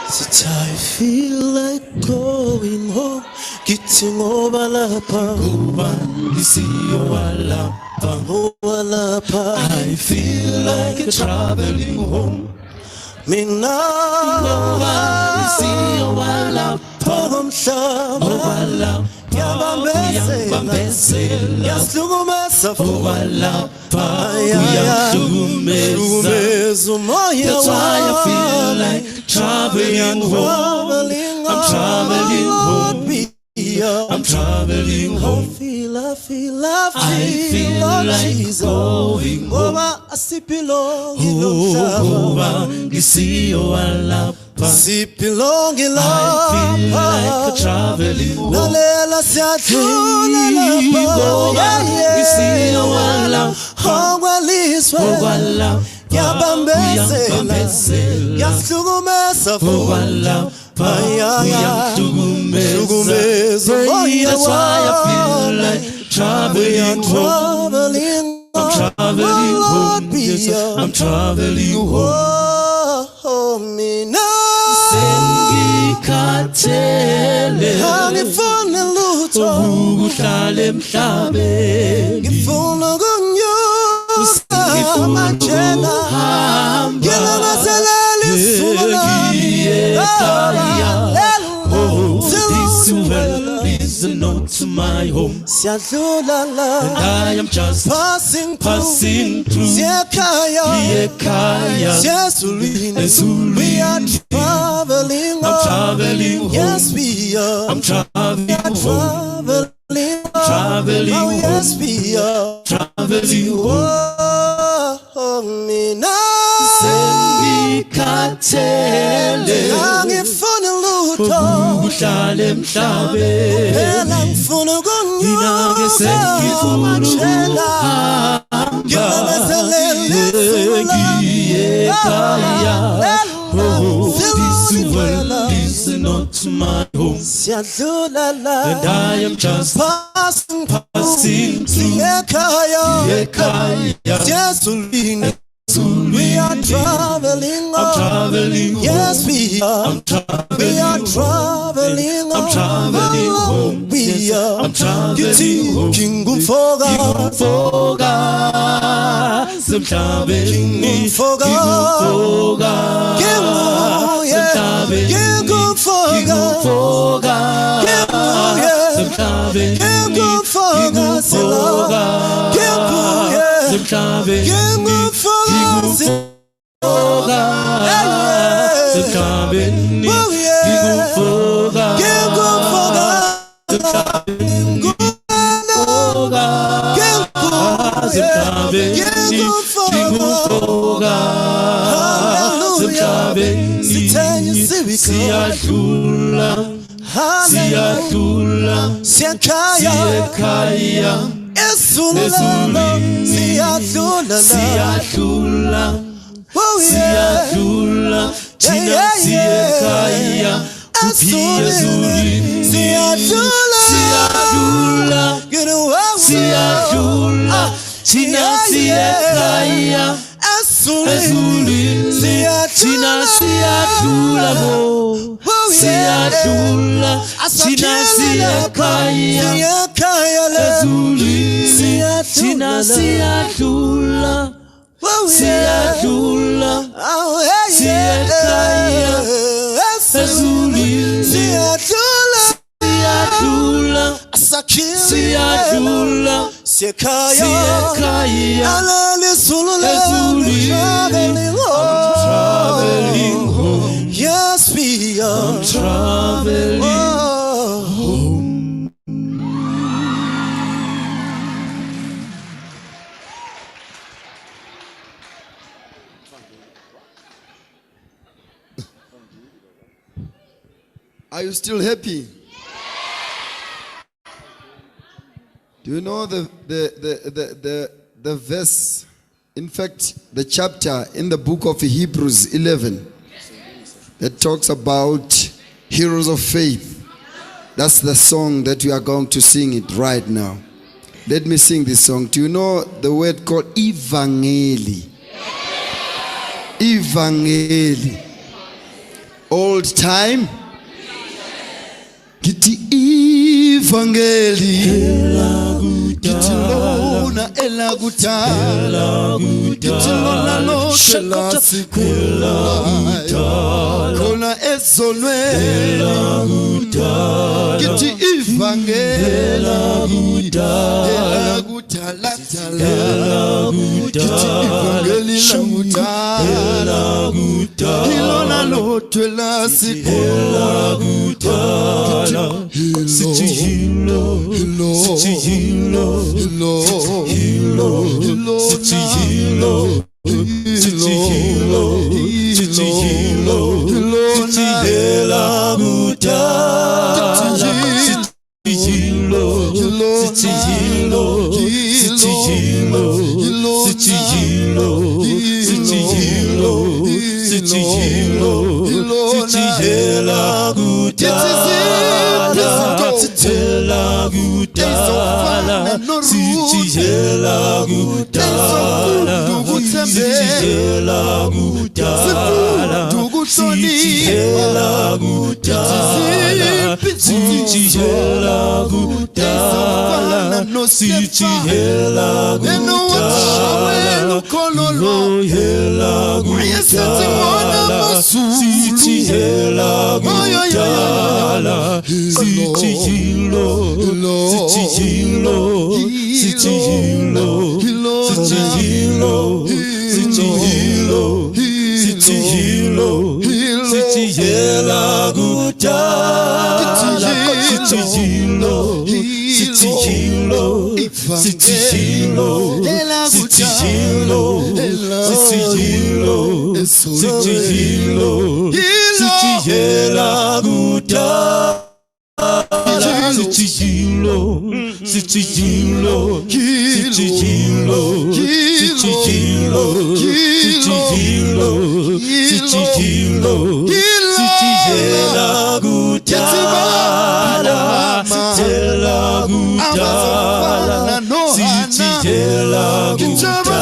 Sithi I feel like going home. Ngithi ngoba lapha, Ngoba ngisiyowalapha. Ngoba lapha. I feel like traveling home. Mina Ngoba ngisiyowalapha. Okomhlaba Ngoba lapha kuyabambezela. Kuyabambezela. Kuyasihlukumeza futhi. Ngoba lapha Ay, ay, ay. kuyahlukumeza. Hlukumeza umoya That's why I feel wami. like traveling home. Traveling. I'm traveling home. I'm traveling I home. feel, I feel, I I feel, feel Lord like Jesus. going home. Ngoba asipilongi Oh, lomhlaba. ngoba ngisiyowalapha. Sipilongi I feel lapha. like traveling home. Lalela siyadlula lapha. Ngoba Yeah, yeah. ngisiyowalapha. Okwelizwe Ngokwalapha kuyabambezela. kuyabambezela. Kuyasihlukumeza futhi. Ngokwalapha Ay, ay, ay. kuyahlukumeza. Hlukumeza Hey, umoya that's why I feel wami. like We are traveling home. traveling. I'm traveling Lord, home. we Yes, are. I'm traveling home. Oh, mina Sengikhathele angifuni lutho, ukuhlala emhlabeni. Ngifuna ukunyuka Ngifuna amajena, ukuhamba ngilangazelela isuku lami. ngiye ekhaya. Oh, this Silungiwela. world is not my home. Siyadlula la, And I am just passing through, passing through. siyekhaya, Ekhaya. siyezulwini. Ezulwini. We are traveling I'm on. traveling home. Yes, we are. I'm traveling home. Traveling on. Traveling Oh, yes, home. we are. Traveling home. Oh, mina Sengikhathele angifuni lutho, ukuhlala emhlabeni. phela ngifuna Mina ke ukunyuka sengifuna amajela, ukuhamba ngilangazelela isuku lami. ngiye ekhaya. Oh, this world is not my home. Siyadlula la, And I am just passing through, passing through. siyekhaya, Ekhaya. siyezulwini. We are traveling I'm on. traveling home. Yes, we are. I'm traveling We are home. traveling I'm on. traveling home. We Yes, are. I'm traveling Ngithi home. ngingumfoka. Ngingumfoka semhlabeni. Ngingumfoka. Ngingumfoka Nginguye. semhlabeni. Ngingumfoka. Ngingumfoka Nginguye. semhlabeni. Ngingumfoka sila. Ngingumfoka Nginguye. semhlabeni. Ngingumfoka sila. Ngingumfoka Yeah. semhlabeni. Oh, yeah. Ngingumfoka Ngingumfoka. Ngingumfoka semhlabeni. Ngingumfoka. Ngingumfoka Hallelujah. semhlabeni. Sithenye sibikho. Siyadlula, Hallelujah. siyadlula, Siyakhaya. siyekhaya, Ezulu lelo. Ezulwini. Siyadlula la. Siyadlula, Oh, yeah. siyadlula, thina Yeah, yeah, siyekhaya, kuphi Ezulwini. ezulwini. Siyadlula. Siyadlula, Get away. siyadlula, thina Yeah, yeah. siyekhaya, Ezulwini. ezulwini. Thina Siyadlula. siyadlula bo, Oh, yeah. siyadlula, thina siyekhaya. Siyakhaya le. Ezulwini. Siyadlula Thina la. siyadlula, Oh, yeah. siyadlula, Oh, yeah, yeah. Siyakhaya. Ezulwini. Ezulwini. Siyadlula. Siyadlula, Sakhile. siyadlula, Siyakhaya. siyekhaya, Alale izulu lelo. Ezulwini. Traveling home. Traveling home, Yes, we are. traveling. Oh. Are you still happy? Do you know the verse, in fact, the chapter in the book of Hebrews 11 that talks about heroes of faith? That's the song that we are going to sing it right now. Let me sing this song. Do you know the word called Evangeli? Evangeli. Old time. Ngithi ivangeli ngithi lona elakudala ngithi lona lonke lasikhulayo khona ezolweni ngithi ivangeli elakudala dala ngithi ivangeli lakudala ilona lodwa lasikhulayo. Sithi yilo, sithi yilo, yilo, sithi yilo, sithi yilo, sithi yilo, sithi elakudala, sithi yilo, sithi yilo, sithi yilo, sithi yilo, sithi yilo, sithi yilo, sithi elakudala, sithi elakudala, sithi elakudala, sithi elakudala, sithi elakudala, sithi elakudala, sithi elakudala, elakudala, sithi elakudala, sithi yilo, sithi yilo, sithi yilo, sithi yilo, sithi yilo, sithi yilo, sithi elakudala, sithi yilo, sithi yilo, sithi yilo, sithi yilo, sithi yilo, sithi yilo, sithi elakudala, sithi yilo, sithi yilo, sithi yilo, sithi yilo, sithi yilo, sithi yilo, sithi elakudala, sithi elakudala, sithi elakudala,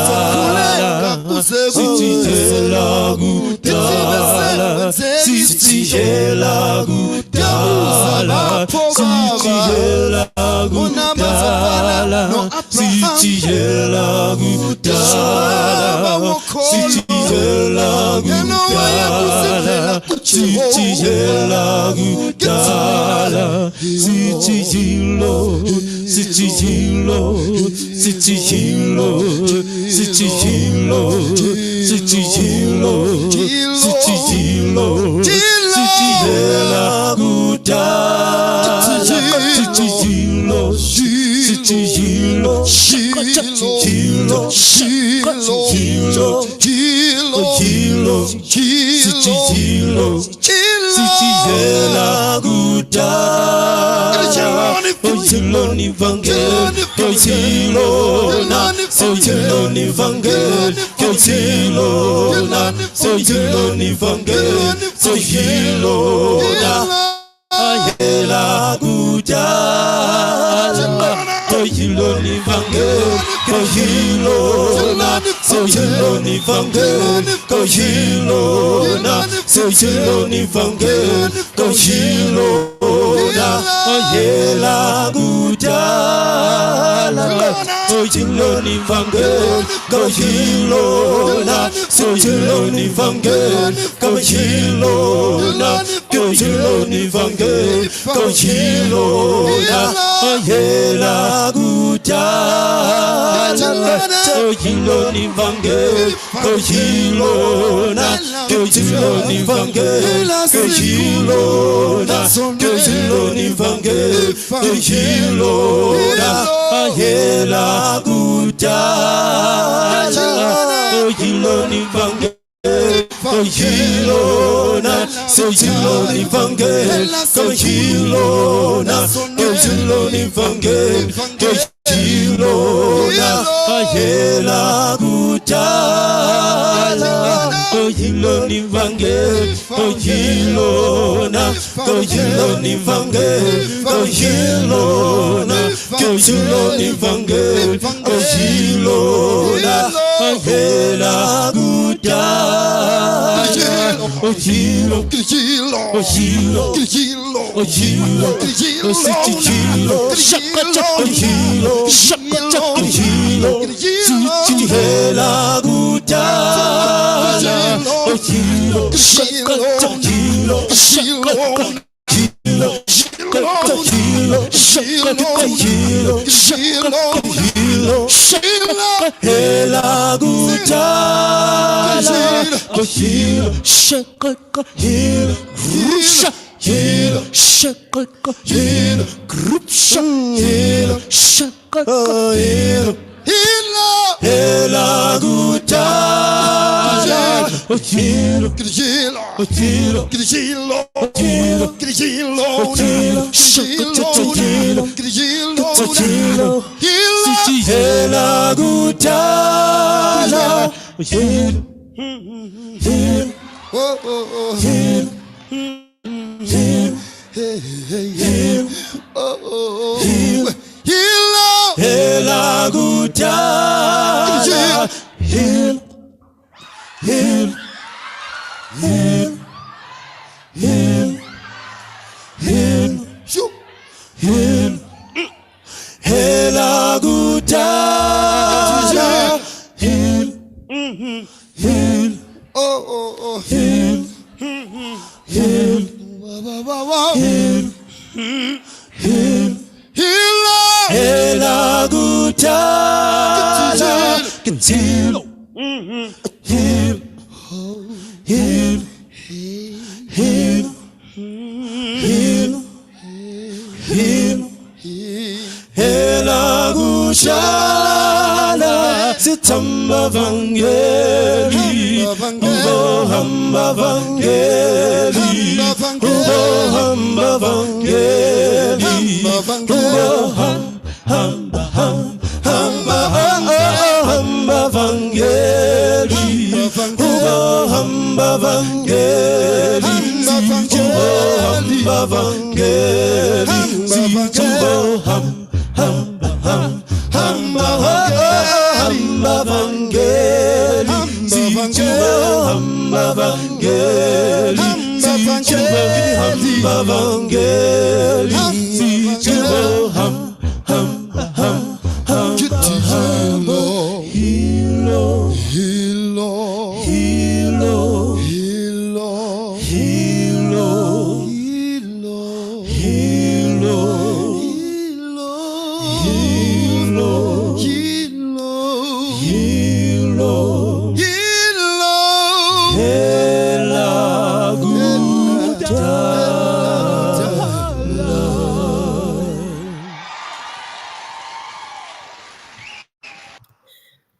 sithi elakudala, sithi elakudala, sithi elakudala, sithi elakudala, sithi elakudala, sithi elakudala, sithi yilo, sithi yilo, sithi yilo, sithi yilo, sithi yilo, sithi yilo, sithi elakudala, sithi yilo, sithi yilo, sithi yilo, yilo, yilo, sithi yilo, sithi elakudala, oyilo nivangeli, oyilona, oyilo nivangeli, oyilona, oyilo nivangeli, oyilona, elakudala, oyilo nivangeli, oyilona, oyilo nivangeli, oyilona, oyilo nivangeli, oyilona, elakudala, oyilo nivangeli, oyilona, oyilo nivangeli, oyilona, oyilo nivangeli, oyilona, elakudala, oyilo nivangeli, oyilona, oyilo nivangeli, oyilona, oyilo nivangeli, oyilona, elakudala, oyilo nivangeli, oyilona, oyilo nivangeli, oyilona, oyilo nivangeli, oyilona, elakudala, oyilo nivangeli, oyilona, oyilo nivangeli, oyilona, oyilo nivangeli, oyilona, elakudala. Hilo, hilo, hilo, hilo, hilo, hilo, hilo, hela kudala, hilo, hilo, hilo, hilo, hilo, hilo, hela kudala, hilo, hilo, hilo, hilo, hilo, hilo, hela kudala, hilo, hilo, hilo, hilo, hilo, hilo, hela kudala, hilo, hilo, hilo, hilo, hilo, hela kudala, hilo, hilo, hilo, hilo, hilo, hilo, hela kudala, hilo, hilo, hilo, hilo, hilo, hilo, hela kudala, hilo, hilo, hilo, hilo, hilo, hilo, hela kudala, sithamba vangeli, ubohamba vangeli, ubohamba vangeli, ubohamba, hamba, hamba vangeli, ubohamba vangeli, ubohamba vangeli, ubohamba, hamba, hamba vangeli, hamba vangeli, hamba vangeli, hamba, hamba, hilo, hilo, hilo, hilo, hilo, hilo, hilo, hilo, hela kudala.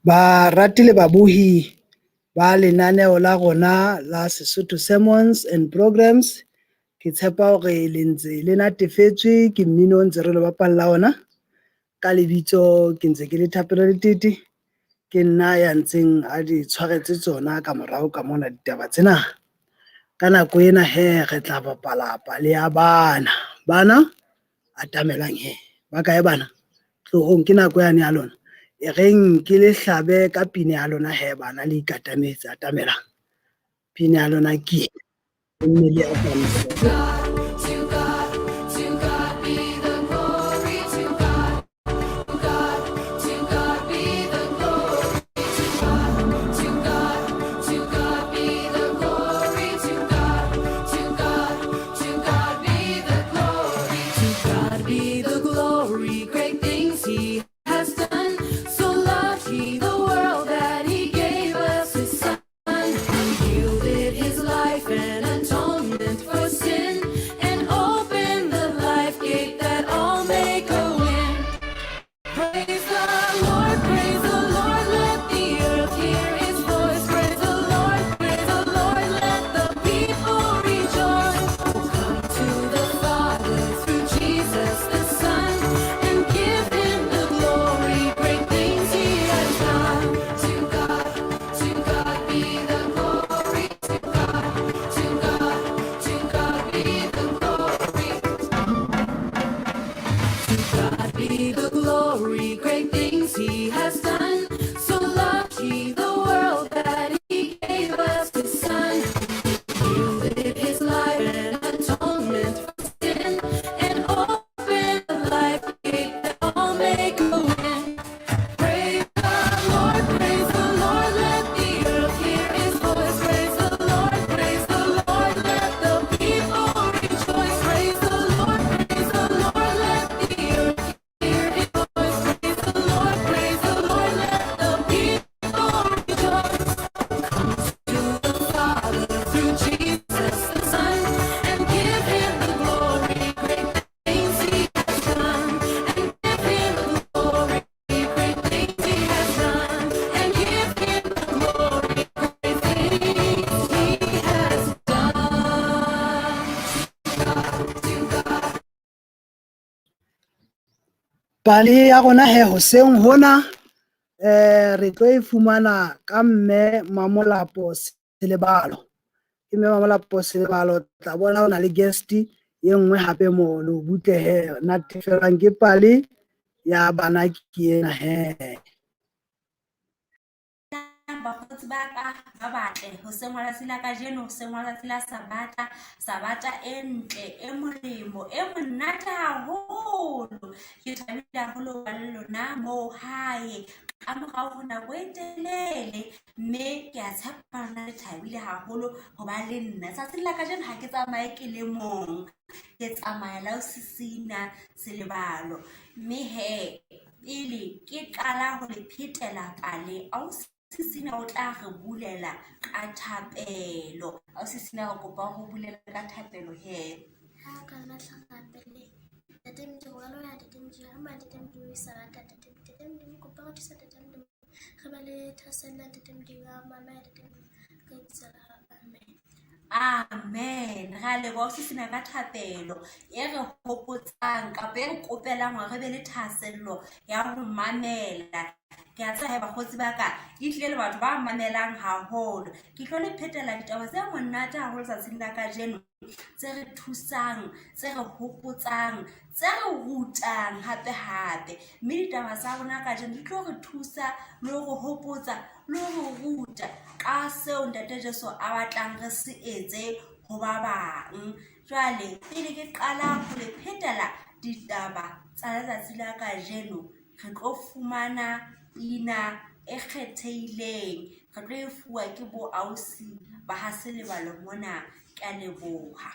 Barati le babohi ba lenaneo la rona la Sesotho Sermons and Programs, ke tshepa hore le ntse le natefetswe ke mmino o ntse re le bapalla ona. Ka lebitso ke ntse ke le Thapelo Letete, ke nna ya ntseng a di tshwaretse tsona ka morao ka mona ditaba tsena. Ka nako ena he re tla bapala pale ya bana. Bana atamelang he, ba kae bana? Tlohong, ke nako yane ya lona. E reng ke le hlabe ka pina ya lona he bana, le ikatametse, atamelang. Pina ya lona ke e, mme le atametse. To God, to God be the glory, to God, to God be the glory, to God, to God, to God be the glory, to God, to God, to God be the glory, to God be the glory, great things he has done. So loved he the world that he gave us his son. He yielded his life an atonement for sin. Pale ya rona he hoseng hona re tlo e fumana ka mme Mamolapo Selebalo. Ke mme Mamolapo Selebalo, tla bona ho na le guest e nngwe hape mono butle he natefelwang ke pale ya bana ke ena he. Bakgotsi ba ka ba batle hoseng hwa letsatsi la kajeno, hoseng hwa letsatsi la Sabata, Sabata e ntle e molemo e monate haholo. Ke thabile haholo ho ba le lona moo hae ka morao ho nako e telele, mme ke a tshepa lona le thabile haholo ho ba le nna. Tsatsing la kajeno ha ke tsamaye ke le mong, ke tsamaya le ausi Sina Selebalo. Mme hee pele ke qala ho le phetela pale, ausi Sina o tla re bulela ka thapelo. Ausi Sina re kopa ho bulela ka thapelo he. Ha ka nna tlhagapele Ntate Modimo wa lona Ntate Modimo ha Ntate Modimo e sa rata Ntate Modimo Ntate Modimo kopa go thusa Ntate Modimo re ba le thahasello Ntate Modimo ya mama ya Ntate Modimo ka lebitso la hao amen. Amen. Re a leboha ausi Sina ka thapelo e re hopotsang kapa e re kopelang hore re be le thahasello ya ho mamela. Ke a tseba he bakgotsi ba ka e tlile le batho ba mamelang haholo. Ke tlo le phetela ditaba tse monate haholo tsatsing la kajeno tse re thusang, tse re hopotsang, tse re rutang hape hape. Mme ditaba tsa rona kajeno di tlo re thusa le ho re hopotsa le ho re ruta ka seo Ntate Jesu a batlang re se etse ho ba bang. Jwale pele ke qala ho le phetela ditaba tsa letsatsi la kajeno, re tlo fumana pina e kgethehileng. Re tlo e fuwa ke bo ausi ba ha Selebalo mona. Ke a leboha.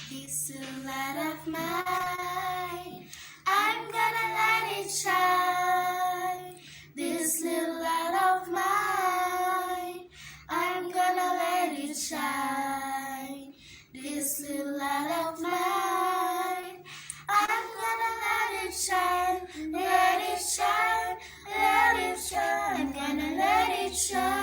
This little light of mine, I'm gonna let it shine. This little light of mine, I'm gonna let it shine. This little light of mine, I'm gonna let it shine. Let it shine, let it shine. I'm gonna let it shine.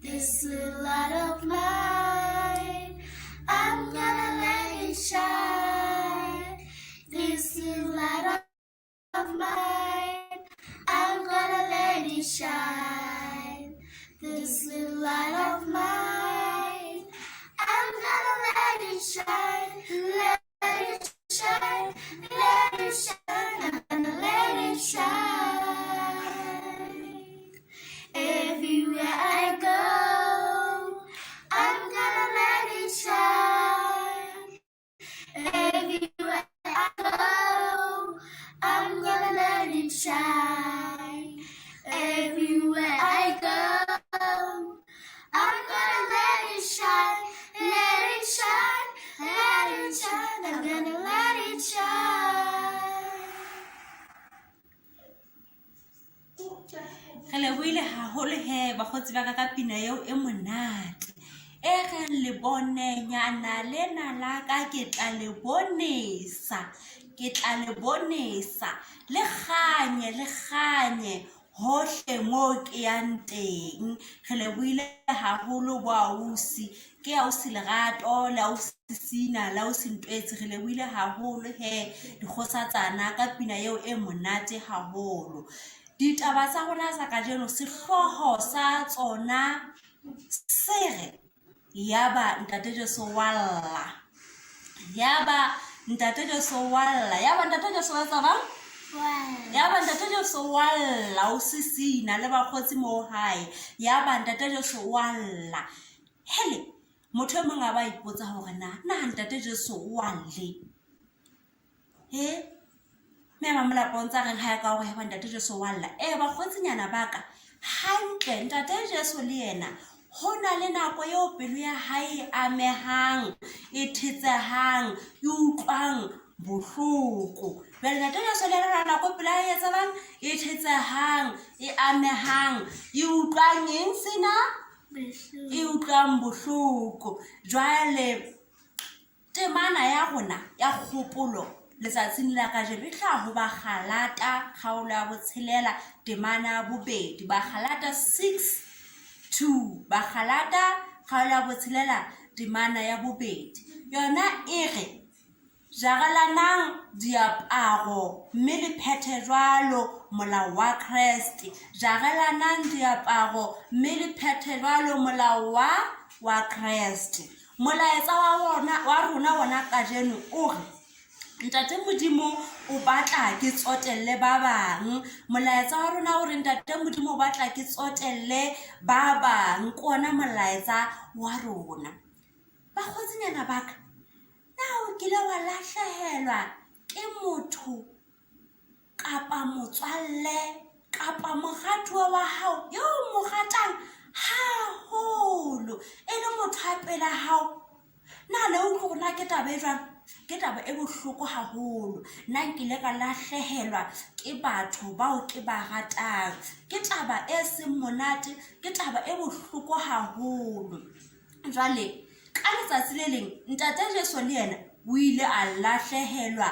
This little light of mine, I'm gonna let it shine. This little light of mine, I'm gonna let it shine. This little light of mine, I'm gonna let it shine. Let it shine, let it shine. I'm gonna let it shine. Everywhere I go, I'm gonna let it shine. Everywhere I go, I'm gonna let it shine. Everywhere I go, I'm gonna let it shine. Let it shine, let it shine. I'm gonna let it shine. Re lebohile haholo he bakgotsi ba ka ka pina eo e monate. E reng lebonenyana lena la ka ke tla le bonesa, ke tla le bonesa, le kganye, le kganye hohle moo ke yang teng. Re lebohile haholo bo ausi, ke ausi Lerato le ausi Sina le ausi Ntwetse. Re lebohile haholo he dikgosatsana ka pina eo e monate haholo. Ditaba tsa rona tsa kajeno sehlooho sa tsona se re yaba Ntate Jesu wa lla. Yaba Ntate Jesu wa lla. Yaba Ntate Jesu wa etsa bang? Yaba Ntate Jesu wa lla o sisina le bakgotsi moo hae. Yaba Ntate Jesu wa lla. Hele, motho e mong a ba ipotsa hore na na Ntate Jesu wa lle. He, mme Mamolapo o ntsa reng ha e ka hore heba Ntate Jesu wa lla. Ee, bakgotsinyana ba ka, hantle Ntate Jesu le yena ho na le nako eo pelo ya hae e amehang, e thetsehang, e utlwang bohloko. Jwale Ntate Jesu le yena ho na le nako pelo ya hae e etsang, e thetsehang, e amehang, e utlwang eng sena? E utlwang bohloko. Jwale Temana ya rona ya kgopolo letsatsing la kajeno e tla ho Bagalata kgaolo ya botshelela temana ya bobedi. Bagalata 6 2. Bagalata kgaolo ya botshelela temana ya bobedi. Yona e re, Jarelanang diaparo mme le phethe jwalo molao wa Kreste. Jarelanang diaparo mme le phethe jwalo molao wa wa Kreste. Molaetsa wa rona wa rona wona kajeno o re, Ntate Modimo o batla ke tsotelle ba bang. Molaetsa wa rona o re Ntate Modimo o batla ke tsotelle ba bang. Ke ona molaetsa wa rona. Bakgotsinyana ba ka, na o kile wa lahlehelwa ke motho kapa motswalle kapa moratuwa wa hao eo o mo ratang haholo e le motho a pela hao? Na le utlwe hore na ke taba e jwang? Ke taba e bohloko haholo. Nna nkile ka lahlehelwa ke batho bao ke ba ratang. Ke taba e seng monate, ke taba e bohloko haholo. Jwale ka letsatsi le leng Ntate Jesu le yena o ile a lahlehelwa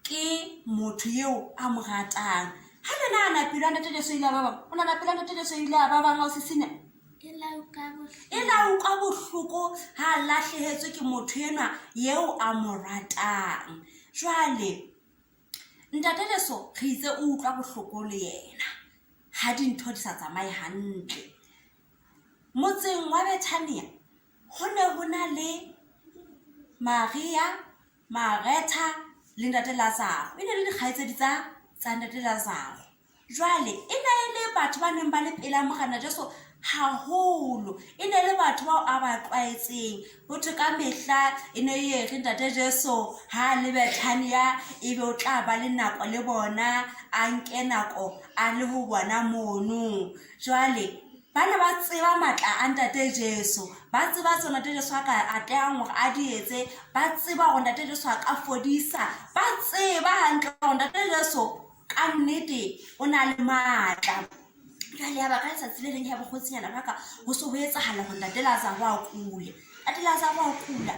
ke motho eo a mo ratang. Ha le nahana pelo ya Ntate Jesu e ile ya ba bang, o nahana pelo ya Ntate Jesu e ile ya ba bang ha o sisinya? E la utlwa bohloko ha a lahlehetswe ke motho enwa eo a mo ratang. Jwale Ntate Jesu re itse o utlwa bohloko le yena ha dintho di sa tsamaye hantle. Motseng wa Bethania ho ne ho na le Maria, Maretha le ntate Lazaro. E ne le dikgaitsedi tsa tsa ntate Lazaro. Jwale e ne e le batho ba neng ba le pela Morena Jesu haholo. E ne le batho bao a ba tlwaetseng. Ho thwe ka mehla e ne e re ntate Jesu ha a le Bethania ebe o tla ba le nako le bona, a nke nako a le ho bona mono. Jwale ba ne ba tseba matla a Ntate Jesu, ba tseba tseo Ntate Jesu a ka atlehang hore a di etse, ba tseba hore Ntate Jesu a ka fodisa, ba tseba hantle hore Ntate Jesu ka nnete o na le matla. Jwale ya ba ka letsatsi le leng ya bokgotsinyana ba ka ho se ho etsahala hore Ntate Lazaro a kule. Ntate Lazaro a kula,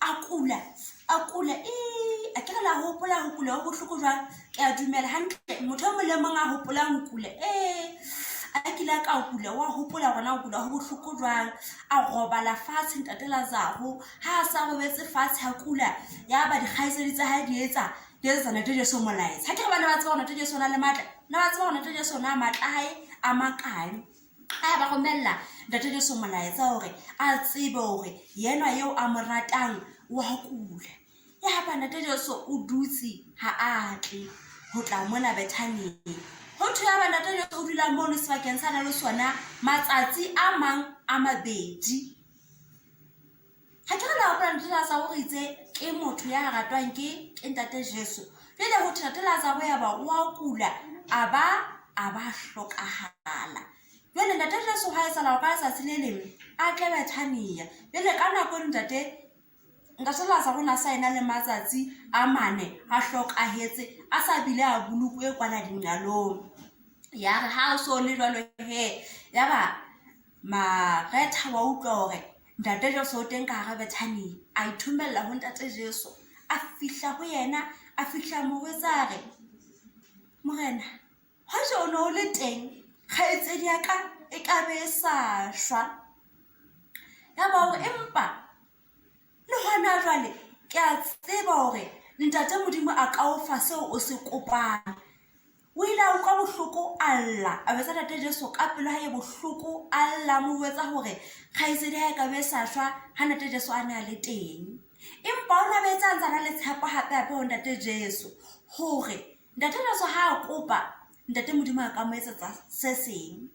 a kula, a kula. Ee, a ke re la hopola ho kula ho bohloko jwang? Ke a dumela hantle motho e mong le mong a hopolang ho kula, ee, a kile a ka kula, wa hopola hore na ho kula ho bohloko jwang. A robala fatshe Ntate Lazaro, ha a sa robetse fatshe a kula, ya ba dikgaitsedi tsa hae di etsa di etsetsa Ntate Jesu molaetsa. Ha ke re ba ne ba tseba hore Ntate Jesu o na le matla, ne ba tseba hore Ntate Jesu na matla a hae a makae. A ba romella Ntate Jesu molaetsa hore a tsebe hore yenwa eo a mo ratang wa kula. Yaba Ntate Jesu o dutse ha a tle ho tla mona Bethania. Ho thwe yaba Ntate Jesu o dula mono sebakeng sa na le sona matsatsi a mang a mabedi. Ha ke re la hopola Ntate Lazaro re itse ke motho ya ratwang ke ke Ntate Jesu. Jwale ho thwe Ntate Lazaro yaba o a kula a ba a ba hlokahala. Jwale Ntate Jesu ha etsahala hore ka letsatsi le leng a tle Bethania. Jwale ka nako eno Ntate Ntate Lazaro o ne a sa ena le matsatsi a mane a hlokahetse a sa bile a bolokwe kwana dinqalong. Ya re ha o so le jwalo he, yaba Maretha wa utlwa hore Ntate Jesu o teng ka hara Bethania. A ithomella ho Ntate Jesu. A fihla ho yena, a fihla mo jwetsa a re, Morena, hoja o ne o le teng, kgaitsedi ya ka e ka be e sa shwa. Yaba o re, empa le hona jwale ke a tseba hore Ntate Modimo a ka o fa seo o se kopang. O ile a utlwa bohloko a lla, a jwetsa Ntate Jesu ka pelo ya hae e bohloko, a lla a mo jwetsa hore kgaitsedi ya hae e ka be e sa shwa ha Ntate Jesu a ne a le teng. Empa o ne a boetse a ntse a na le tshepo hape-hape ho Ntate Jesu hore Ntate Jesu ha a kopa, Ntate Modimo a ka mo etsetsa se seng.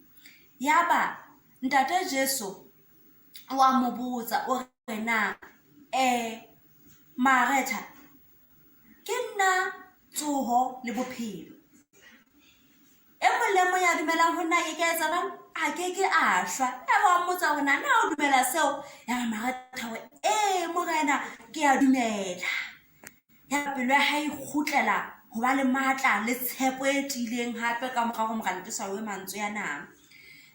Yaba Ntate Jesu o a mo botsa o re na Maretha, ke nna tsoho le bophelo. E mong le mong ya dumelang ho nna a ke ke a etsa jwang? A ke ke a shwa. Yaba wa mmotsa hore na na o dumela seo? Yaba Maretha o re, ee Morena, ke a dumela. Ya pelo ya hae e kgutlela ho ba le matla le tshepo e tiileng hape ka mora hore Morena Jesu a bue mantswe ana.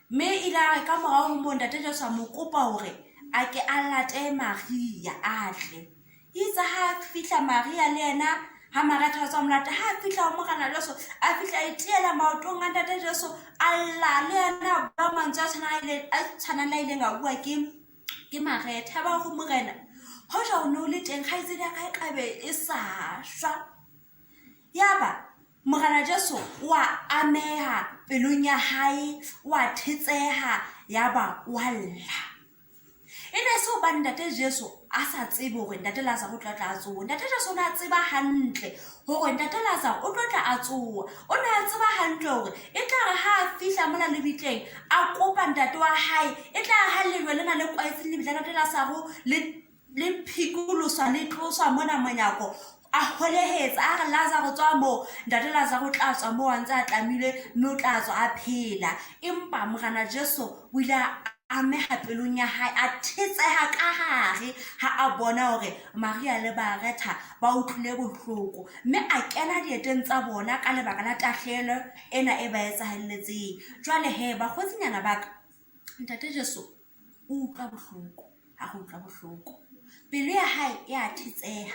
Mme ile a re ka morao ho moo Ntate Jesu a mo kopa hore a ke a late Maria a tle. Itse ha a fihla Maria le yena ha Maretha a tswa mo lata, ha a fihla ho Morena Jesu, a fihla a itiela maotong a Ntate Jesu, a lla le yena a bua mantswe a tshwanang a tshwanang le a ileng a bua ke. Ke Maretha ba ho Morena, hoja o ne o le teng kgaitsedi ya ka e ka be e sa shwa. Yaba Morena Jesu o a ameha pelong ya hae, o a thetseha, yaba o a lla. E ne se hobane Ntate Jesu a sa tsebe hore Ntate Lazaro o tla tla a tsoha. Ntate Jesu o ne a tseba hantle hore Ntate Lazaro o tlo tla a tsoha. O ne a tseba hantle hore e tla re ha a fihla mona lebitleng, a kopa ntate wa hae, e tla re ha lejwe lena le kwaetseng lebitla la Ntate Lazaro le le phikoloswa le tloswa mona monyako, a holehetsa a re Lazaro tswa moo, Ntate Lazaro o tla tswa moo a ntse a tlamilwe mme o tla tswa a phela. Empa Morena Jesu o ile a ameha pelong ya hae, a thetseha ka hare ha a bona hore Maria le Maretha ba utlwile bohloko, mme a kena dieteng tsa bona ka lebaka la tahlehelo ena e ba etsahalletseng. Jwale he bakgotsinyana ba ka, Ntate Jesu o utlwa bohloko ha re utlwa bohloko, pelo ya hae e a thetseha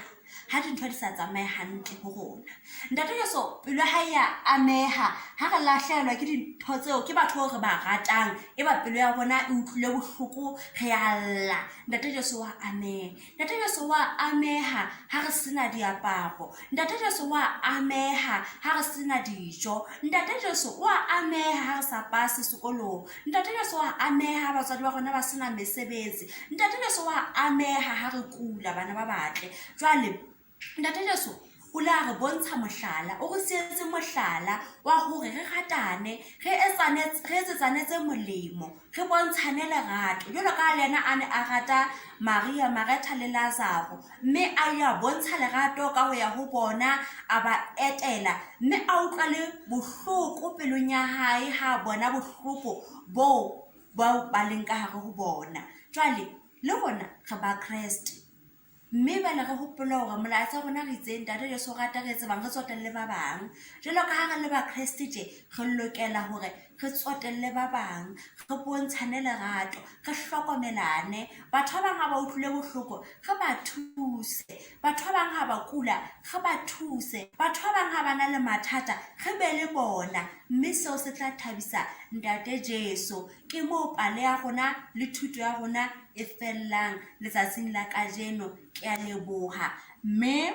ha dintho di sa tsamaye hantle ho rona. Ntate Jesu pelo ya hae ya ameha ha re lahlehelwa ke dintho tseo ke batho bao re ba ratang, e ba pelo ya rona e utlwile bohloko, re a lla. Ntate Jesu wa ameha. Ntate Jesu wa ameha ha re sena diaparo. Ntate Jesu wa ameha ha re sena dijo. Ntate Jesu wa ameha ha re sa pase sekolong. Ntate Jesu wa ameha ha batswadi ba rona ba sena mesebetsi. Ntate Jesu wa ameha ha re kula, bana ba batle. Jwale Ntate Jesu o le a re bontsha mohlala, o re sietse mohlala wa hore re ratane, re etsane, re etsetsane tse molemo, re bontshane lerato. Jwalo ka le yena a ne a rata Maria, Maretha le Lazaro, mme a ile a bontsha lerato ka ho ya ho bona, a ba etela, mme a utlwa le bohloko pelong ya hae ha a bona bohloko boo bao ba leng ka hare ho bona. Jwale le rona re ba Kreste, mme jwale re hopole hore molaetsa wa rona re itseng Ntate Jesu o rata re etse bang, re tsotelle ba bang. Jwalo ka ha re le Bakreste tje, re lokela hore re tsotelle ba bang, re bontshane lerato, re hlokomelane. Batho ba bang ha ba utlwile bohloko, re ba thuse. Batho ba bang ha ba kula, re ba thuse. Batho ba bang ha ba na le mathata, re be le bona, mme seo se tla thabisa Ntate Jesu. Ke moo pale ya rona le thuto ya rona e fellang letsatsing la kajeno. Ke a leboha, mme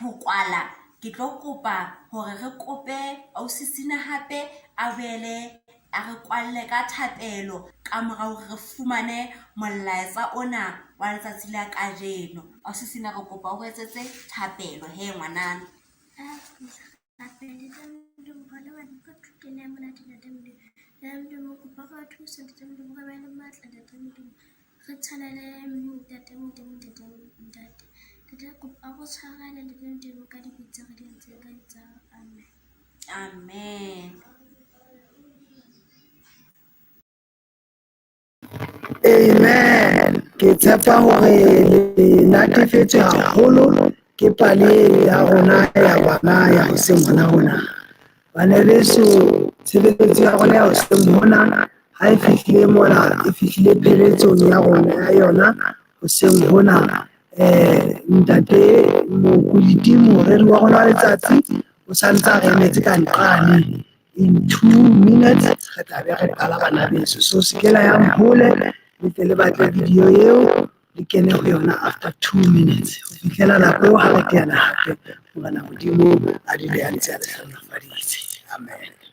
ho kwala ke tlo kopa hore re kope ausi Sina hape a boele a re kwalle ka thapelo ka mora hore re fumane molaetsa ona wa letsatsi la kajeno. Ausi Sina, re kopa o re etsetse thapelo he ngwanana. Rapele Ntate Modimo bona bana ka thuto ena e monate Ntate Modimo. Ntate Modimo kopa re ba thuse Ntate Modimo, re be le matla Ntate Modimo. Re tshwane le Ntate Modimo, Ntate Ntate. Ntate kopa re tshwarele Ntate Modimo ka dibe tse re di entseng ka lebitso la hao. Amen. Amen. Amen. Ke tshepa hore le natefetswe haholo ke pale ya rona ya bana ya hoseng hona hona. Bana beso, tshebeletso ya rona ya hoseng hona ha e fihlile mona, e fihlile pheletsong ya rona ya yona hoseng hona. Ntate Mokoditi, moreri wa rona wa letsatsi, o santse a re emetse ka nqane. In 2 minutes re tla be re qala bana beso. So se ke la yang hole, le tle le batle video eo, le kene ho yona after 2 minutes. Ho fihlela nako eo ha re teana hape, Morena Modimo a dule a ntse a le hlohonolofaditse. Amen.